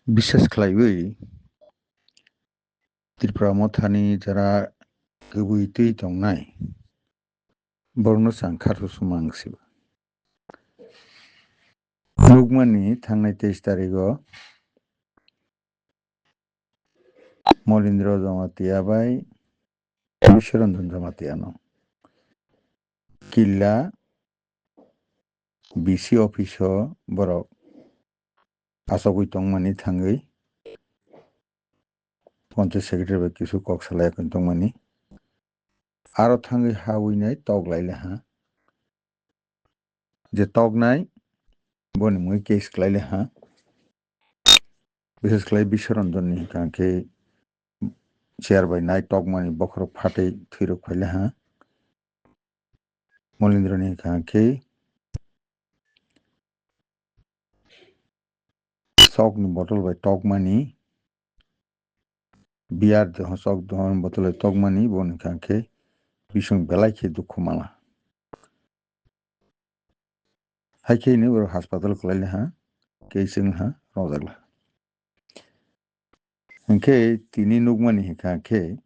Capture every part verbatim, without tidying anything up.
Bisas khlaiwi Tripura mothani jara kwbwi twi tongnai, borokno chwng kharsu sumang siba. Nukmani thangnai teis tarigo Molindro Jamatia bai Biswaranjan Jamatiano killa B C office o borok achogwi tongmani thangwi panchayat secretary bai kisu kok salai tongmani. Aro thangwi ha winai tok laile ha. Je toknai boni mui case khlaile ha. Bisas khlai Biswaranjonni hwnkha khe chair bai nai tokmani bokhorok phatwi thwirok phaile ha. Molindroni hwnkha khe sokni bottle bai tokmani, beer de-, sok dohon bottle bai tokmani, boni hwnkha khe bising belai khe dukhu mala. Hai khe ni borok hospital kwlaile ha, kei chwng ha, rwjak la. Hinkhe tini nukmani hwnkha khe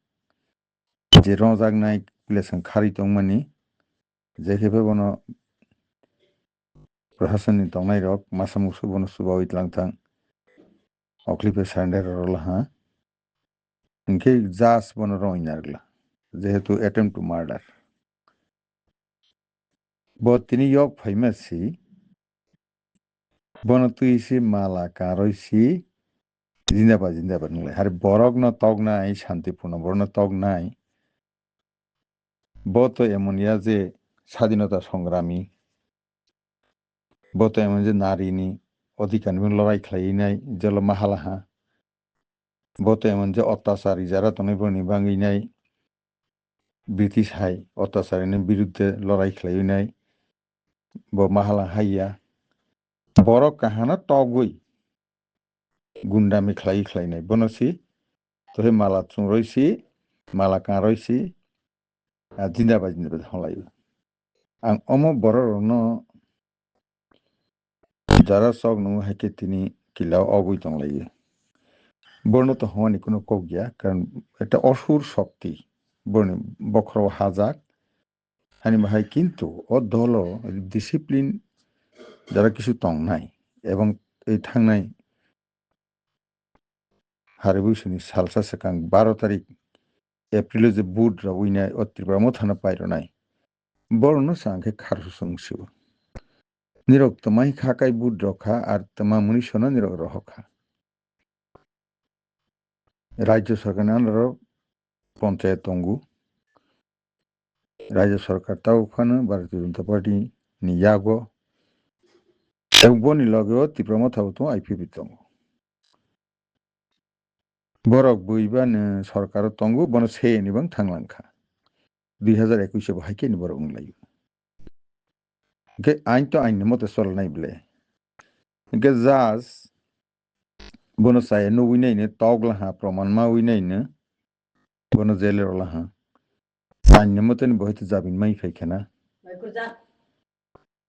je rwjaknai place kharwi tongmani, je khe bono prasasonni tongnairok masa musu bono chubawi tlang thang, oklipe surrender rwla ha. Hinkhe judge bono rwngwi narwkla, jehetu attempt to murder. Bo tini yok phaima si, bono twi si mala karwi si, jindabad, jindabad wnglai. Hari borokno toknai, santipurno borokno toknai. Bo to emon ya je sadinota songrami. Bo to emon je narini odhikarni lorai khlaiwi nai, jelo mahala ha. Bo to emon je ottachari jara tongnai borokni bangwi nai, British hai ottacharini biruddhe lorai khlaiwi nai, bo mahala haiya. Borok kahano togwi gundami khlaiwi khlainai. Bono si, tohe mala chungroi si, mala kangroi si, a, jindabad, jindabad hwnlaiwi. Ang omo bororokno jara sok nungo hai khe tini kila o ogwi tonglaio. Borno to hwnani kuno kok ya, karon ekta osur shokti boroni bokhoro hajak. Hani bahai kintu o dolo discipline jara kisu tongnai ebong ei thangnai Hari buisuni salsa swkang baro tarik April o je vote rwui nai o Tripura mothano pairwnai. Borokno sa hwnkhe kharsu song sio. Nirok twmai kha kai vote rok kha ar twma muni sono nirok rohor kha. Rajya sarkarni under o ponchayat tongo. Rajya sarkar tabuk phano Bharatiya Janata Party ni yago. Tei boni loge o Tipra Motha bo tongo, I P P tongo. Borok bui ba ni sarkar o tongo, bono se ni bang thang lang kha. Dui hazar ekush o bo hai khe ni borok wng lai o. Hwnkhe ain to ain ni mote chol nai ble. Hwnkhe judge bono chaya nugui nai no, tok la ha, proman ma ui nai no, bono jail o la ha. Ain ni mote ni bo hai to jabin mai phai khe na.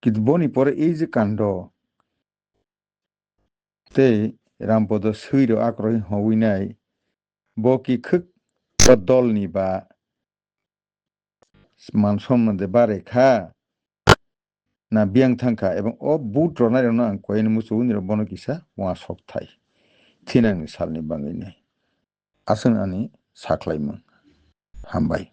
Kintu boni pore ei je kando tei Rampodo sui rok akroi hogwi nai, bo ki khwk o dol ni ba man somman de bare kha na biyang thang kha, ebong o vote ronai rok no ang koi ani muchung nirok bono kisa uansuk thai thinang ni sal ni bangwi nai. Aswk ani sakhlaimung. Hambai.